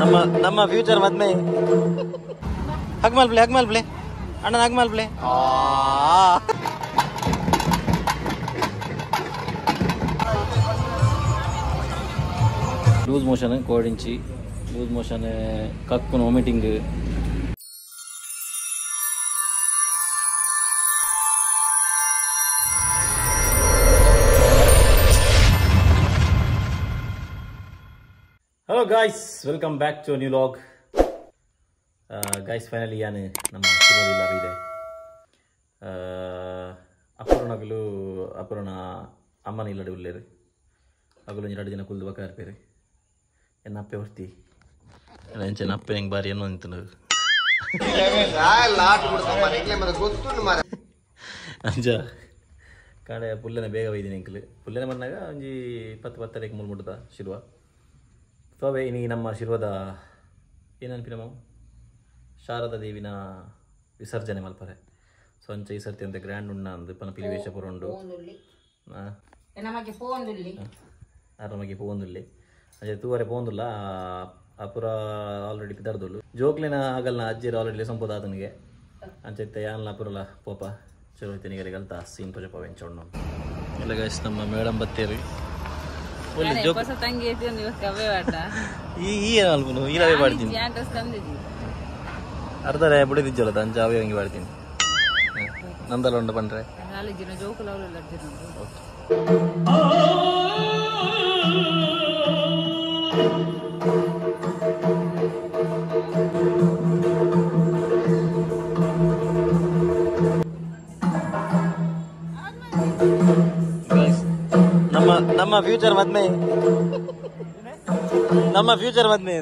ನಮ್ಮ ನಮ್ಮ ಫ್ಯೂಚರ್ ಮದ್ಮೆ ಹಗ್ ಮಲ್ಪ್ಲೆ ಹಗ್ ಮಲ್ಪ್ಲೆ ಅಣ್ಣನ ಹಗ್ ಮಲ್ಪ್ಲೆ. ಲೂಸ್ ಮೋಷನ್ ಕೋಡಿಂಚಿ ಲೂಸ್ ಮೋಷನ್ ಕಕ್ಕುನ vomiting. Hello guys, welcome back to new vlog. Guys, finally ಯಾನು ನಮ್ಮ ಶಿರೋದಿಲ್ಲ ಇದೆ. ಅಪೂರ್ಣಗಲು ಅಪೂರ್ಣ ಅಮ್ಮನ ಇಲ್ಲಡೆ ಉಳ್ಳೇರು ಅಗಲು ಒಂಜಿ ಎರಡು ದಿನ ಕುಲ್ದು ಬಕ್ಕ ಇರ್ಪೇರು. ಎನ್ನ ಅಪ್ಪೆ ಬರ್ತಿ ಎಂಚೆ ಅಪ್ಪೆ ಹೆಂಗೆ ಬಾರಿ ಏನೋ ಅಂತ ಅಂಜ ಕಾಡೆ ಪುಲ್ಲೆನ ಬೇಗ ಒಯ್ದೀನಿ ಅಂಕಲ್. ಪುಲ್ಲೆನ ಬಂದಾಗ ಒಂಜಿ 10 10:30 ಮೂರು ಮುಟ್ಟದ ಶಿರುವ. ಸೊ ಅವೇ ಇನಿ ನಮ್ಮ ಶಿರ್ವದ ಏನನ್ಪಿ ನಮ್ಮ ಶಾರದಾ ದೇವಿನ ವಿಸರ್ಜನೆ ಮಲ್ಪರೆ. ಸೊ ಅಂಚ ಈ ಸರ್ತಿ ಅಂತ ಗ್ರ್ಯಾಂಡ್ ಉಣ್ಣ ಅಂದು ಪನ ಪಿಲಿ ವೇಷ ಪುರ ಉಂಡು ಆರಾಮಾಗಿ ಪೋಂದುಲ್ಲಿ ಅಂಚೆ ತೂವರೆ ಪೋಂದುಲ್ಲ ಅಪುರ ಆಲ್ರೆಡಿ ಪಿದರ್ದುಲ್ಲು ಜೋಕ್ಲಿನ ಆಗಲ್ನ ಅಜ್ಜಿರ ಆಲ್ರೆಡಿ ಸಂಪೋದ ಆತನಿಗೆ ಅಂಚೆತ್ತೆ ಯಾನ್ಲ ಅಪುರಲ ಪೋಪ ಚಲೋ ಐತೆ ಕಲ್ತ ಸೀನ್ ತೋಜಪ್ಪ ವೆಂಚೋಣ ಎಲ್ಲ. ಗೈಸ್ ನಮ್ಮ ಮೇಡಮ್ ಬತ್ತೇರಿ ಅರ್ಧರೆ ಬುಡಿದಿಜ್ಜಲ್ಲ ಅಂಚ ಅವೇ ಹಂಗೆ ಮಾಡ್ತೀನಿ ನಂದಲ್ಲ ಉಂಡು ಪಂಡ್ರೆ. ನಮ್ಮ ನಮ್ಮ ಫ್ಯೂಚರ್ ಮದ್ಮೆ ನಮ್ಮ ಫ್ಯೂಚರ್ ಮದ್ಮೆ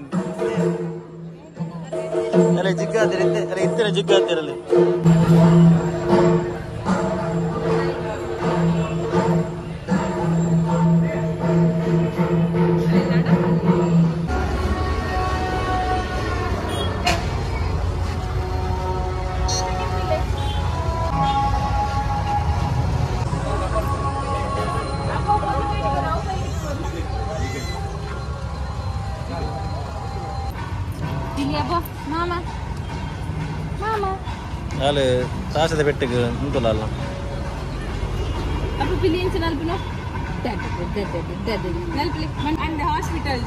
ಅಲ್ಲ ಜಿಗ್ಗ ಹತ್ತಿರ ಅಲ್ಲ ಇತ್ತಿನ ಜಿಗ್ಗ ಹತ್ತಿರಲಿ. ಅಲ್ಲಿ ತಾಸದ ಬೆಟ್ಟಗೆ ಉಂಟಲ್ಲ ಅಲ್ಲ ಅಪ್ಪ ಪಿಲಿ ಎಂಚ ನಲ್ಪಿನ ನಲ್ಪಿಲಿ ಹಾಸ್ಪಿಟಲ್.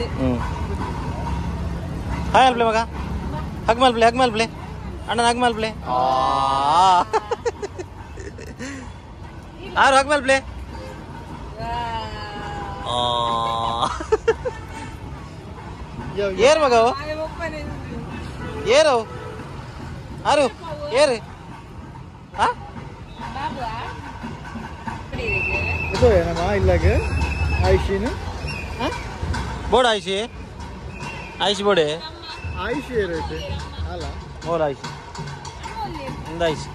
ಹಾಯ್ ಅಲ್ಪ್ಲೆ ಮಗ ಹಗ್ ಮಲ್ಪ್ಲೆ ಹಗ್ ಮಲ್ಪ್ಲೆ ಅಣ್ಣನ ಹಗ್ ಮಲ್ಪ್ಲೆ. ಆರು ಹಗ್ ಮಲ್ಪ್ಲೆ. ಏರ್ ಮಗ ಏರು ಆರು ಏರು ಬೋಡ ಆಯ್ಸಿ ಆಯ್ಸಿ ಬೋಡೆ ಮೋರ್ ಆಯ್ಸಿ ಇಂದ ಆಯ್ಸಿ.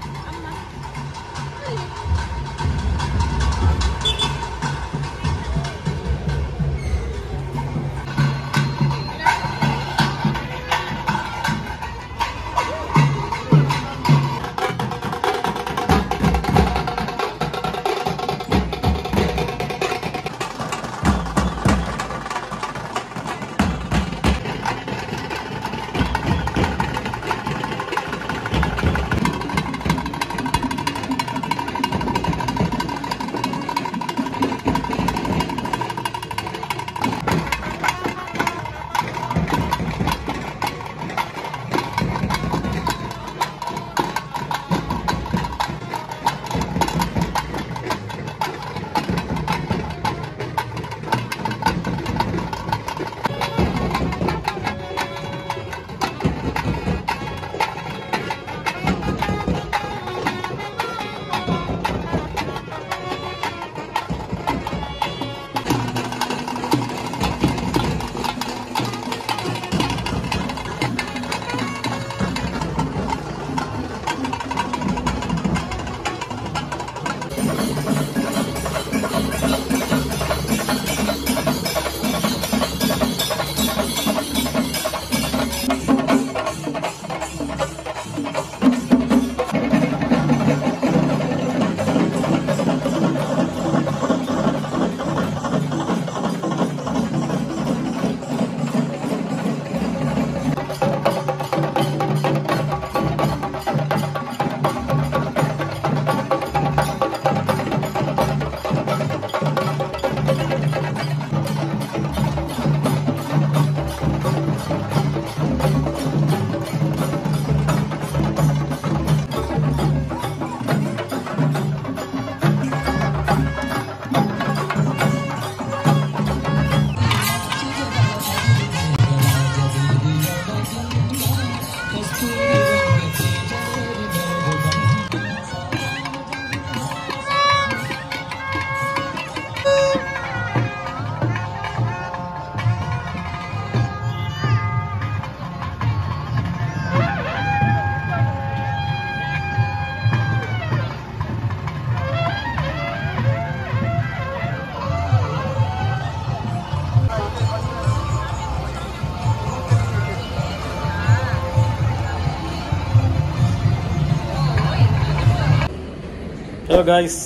ಹಲೋ ಗಾಯ್ಸ್,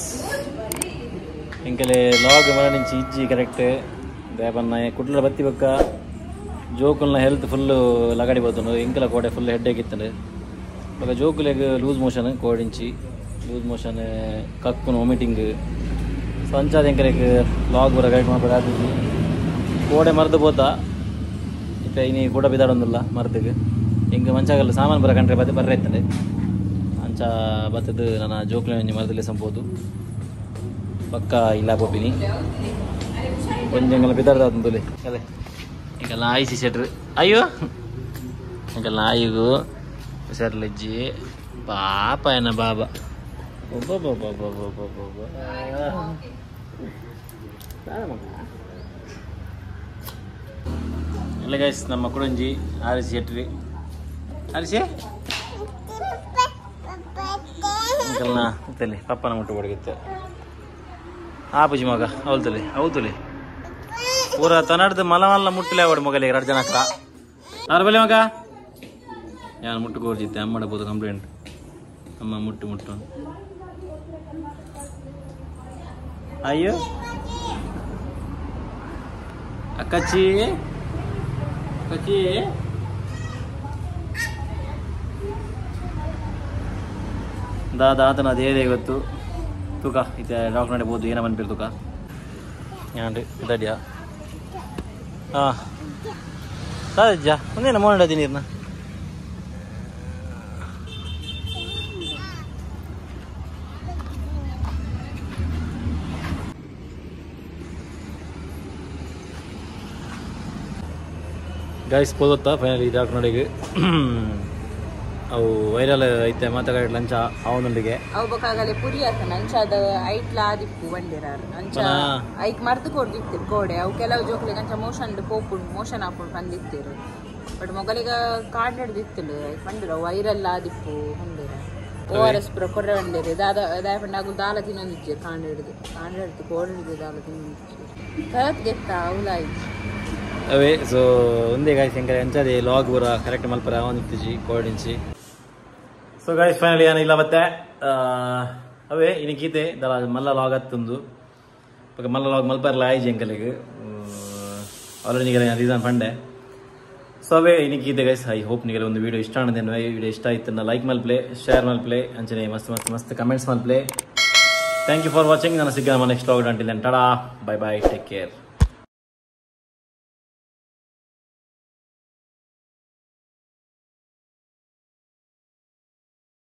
ಎಂಕಲೆ ಲಾಗ್ ಮರಣಿಂಚಿ ಇಜ್ಜಿ ಕರೆಕ್ಟ್ ದೇಪನ್ನ ಕುಡ್ಲ ಬತ್ತಿ ಬಕ್ಕ ಜೋಕುಲ್ನ ಹೆಲ್ತ್ ಫುಲ್ ಲಗಡಿ ಬರ್ತುಂಡು. ಎಂಕಲ ಕೋಡೆ ಫುಲ್ ಹೆಡ್ ಏಕ್ ಇತ್ತಂಡು. ಬೊಕ ಜೋಕುಲೆಗ್ ಲೂಸ್ ಮೋಷನ್ ಕೋಡಿಂಚಿ ಲೂಸ್ ಮೋಷನ್ ಕಕ್ಕುನು ವಾಮಿಟಿಂಗ್. ಸೊ ಅಂಚಾದ ಎಂಕಲೆಗ್ ಲಾಗ್ ಪೂರ ಕರೆಕ್ಟ್ ಮಲ್ಪರೆ ಆತಿಜಿ. ಕೋಡೆ ಮರ್ದ್ ಪೋತ ಇತ್ತೆ ಇನಿ ಕೂಡ ಬಿದಾಡೊಂದುಲ್ಲ ಮರ್ದಿಗ್. ಎಂಕ್ ಮಂಚಾಗಲ್ಲ ಸಾಮಾನು ಪೂರ ಕಂಡ್ರೆ ಬತ್ತೆ ಬರ್ರೆ ಇತ್ತಂಡೆ. ಅಂಚ ಬತ್ತದು ನನ್ನ ಜೋಕುಲೆ ಒಂಜಿ ಮರ್ದಲೆ ಸಂಪೋದು ಪಕ್ಕ ಇಲ್ಲ ಪೋಪಿನಿ ಒಂಜಿ ಎಂಕಲ್ನ ಬಿದಾಡ್ದಾತುಂದುಲೆ. ಅದೇ ಎಂಕಲ್ನ ಆಯಿಸಿ ಶೆಟ್ರು ಅಯ್ಯೋ ಎಂಕಲ್ನ ಆಯಿಗು ಹುಷಾರ್ಲಜ್ಜಿ ಪಾಪ ಏನ ಬಾಬಾ. ಇಲ್ಲ ಗೈಸ್, ನಮ್ಮ ಕುಡಂಜಿ ಆರಿಸಿ ಶೆಟ್ರಿ ಆರಿಸಿ ಅಂಕಲ್ನ ತಲೆ ಪಪ್ಪನ ಮುಟ್ಟು ಬಡಗಿತ್ತೆ ಆಪುಜಿ ಮಗ ಅವಲ್ತಲೆ ಅವತುಲೆ ಪೂರ ತನಡ್ದು ಮಲ ಮಲ್ಲ ಮುಟ್ಟಲೆ ಅವಡು ಮಗಲೆ ಎರಡು ಜನಕ್ಕ ಆರು ಬಲೆ ಮಗ. ಯಾನು ಮುಟ್ಟು ಕೋರ್ಜಿತ್ತೆ ಅಮ್ಮಡ ಬೋದು ಕಂಪ್ಲೇಂಟ್ ಅಮ್ಮ ಮುಟ್ಟು ಮುಟ್ಟು. ಅಯ್ಯೋ ಅಕ್ಕಚ್ಚಿ ಅಕ್ಕಚ್ಚಿ ದಾದ ಅದೇ ಗೊತ್ತು ತೂಕ ಇತ್ತೆ ಡಾಕ್ಟರ್ ನಡೆ ಏನ ಮನ್ಪಿರ್ ತೂಕ ಯಾಂಡ್ ಇದಡಿಯಾ. ಹಾಂ ಸಾಧ್ಯ ಒಂದೇನ ಮೋಡ ನೀರ್ನ ಗೈಸ್ ಪೋದತ್ತ ಫೈನಲಿ ಡಾಕ್ಟರ್ ನಡೆಗೆ ಅವು ವೈರಲ್ ಐತೆ ಮಾತಾಡ ಲಂಚ ಅವನೊಂದಿಗೆ ಅವು ಬೊಕಾಗಲೆ ಪುರಿ ಆತನ ಅಂಚಾದ ಐಟ್ಲ ಆದಿಪ್ಪು ಬಂದಿರಾರು ಅಂಚ ಐಕ್ ಮರ್ದು ಕೊಡ್ದಿತ್ತಿರು ಕೋಡೆ. ಅವು ಕೆಲವು ಜೋಕ್ಲಿಗೆ ಅಂಚ ಮೋಷನ್ ಪೋಪುಂಡು ಮೋಷನ್ ಆಪುಂಡು ಬಂದಿತ್ತಿರು. ಬಟ್ ಮೊಗಲಿಗ ಕಾರ್ಡ್ ಹಿಡ್ದಿತ್ತಿಲ್ಲ ಐಕ್ ಬಂದಿರ ವೈರಲ್ ಆದಿಪ್ಪು ಹೊಂದಿರ ಓ ಆರ್ ಎಸ್ ಪುರ ಕೊರ್ರೆ ಬಂದಿರಿ ದಾದ ದಾಯಪಂಡ ಅಗು ದಾಲ ತಿನ್ನೊಂದಿಜ್ಜೆ ಕಾಂಡ್ ಹಿಡ್ದು ಕಾಂಡ್ ಹಿಡ್ದು ಕೋಡ್ ಹಿಡ್ದು ದಾಲ ತಿನ್ನೊಂದಿಜ್ಜೆ ತರತ್ ಗೆತ್ತ ಅವಲಾಯ್ತು ಅವೇ. ಸೊ ಒಂದೇ ಗಾಯ್ಸ್ ಎಂಕರೆ ಅಂಚಾದೆ ಲಾಗ್ ಪೂರ ಕರೆಕ್ಟ್ ಮಲ್ಪರ ಅವನಿತ್ತಿಜಿ ಕೋಡಿಂಚಿ. ಸೊ ಗಾಯ್ಸ್ ಫೈನಲಿ ಏನು ಇಲ್ಲ ಬತ್ತೆ ಅವೇ ಇನ್ನು ಗೀತೆ ದಲ ಮಲ್ಲ ಲಾಗ್ ಹತ್ತೊಂದು ಬೊಕ ಮಲ್ಲ ಲಾಗ್ ಮಲ್ಪರ್ಲ ಆಯ್ಜಿ ಎಂಕಲೆಗ್ ಆಲ್ರೆಡಿ ನಿಗಲೆ ರೀಸನ್ ಪಂಡೆ. ಸೊ ಅವೇ ಇನ್ನು ಗೀತೆ ಗೈಸ್, I hope ನಿಗಲೆ ಒಂದು ವೀಡಿಯೋ ಇಷ್ಟ ಆನದೇನು. ಈ ವಿಡಿಯೋ ಇಷ್ಟ ಆಯ್ತು ಲೈಕ್ ಮಲ್ಪ್ಲೆ, ಶೇರ್ ಮಲ್ಪ್ಲೆ, ಅಂಚನೆ ಮಸ್ತ್ ಮಸ್ತ್ ಮಸ್ತ್ comments ಮಲ್ಪ್ಲೆ. Thank you for watching. ನಾನು ಸಿಗ್ಗ ನಮ್ಮ next vlog. Until then tata, bye bye, take care.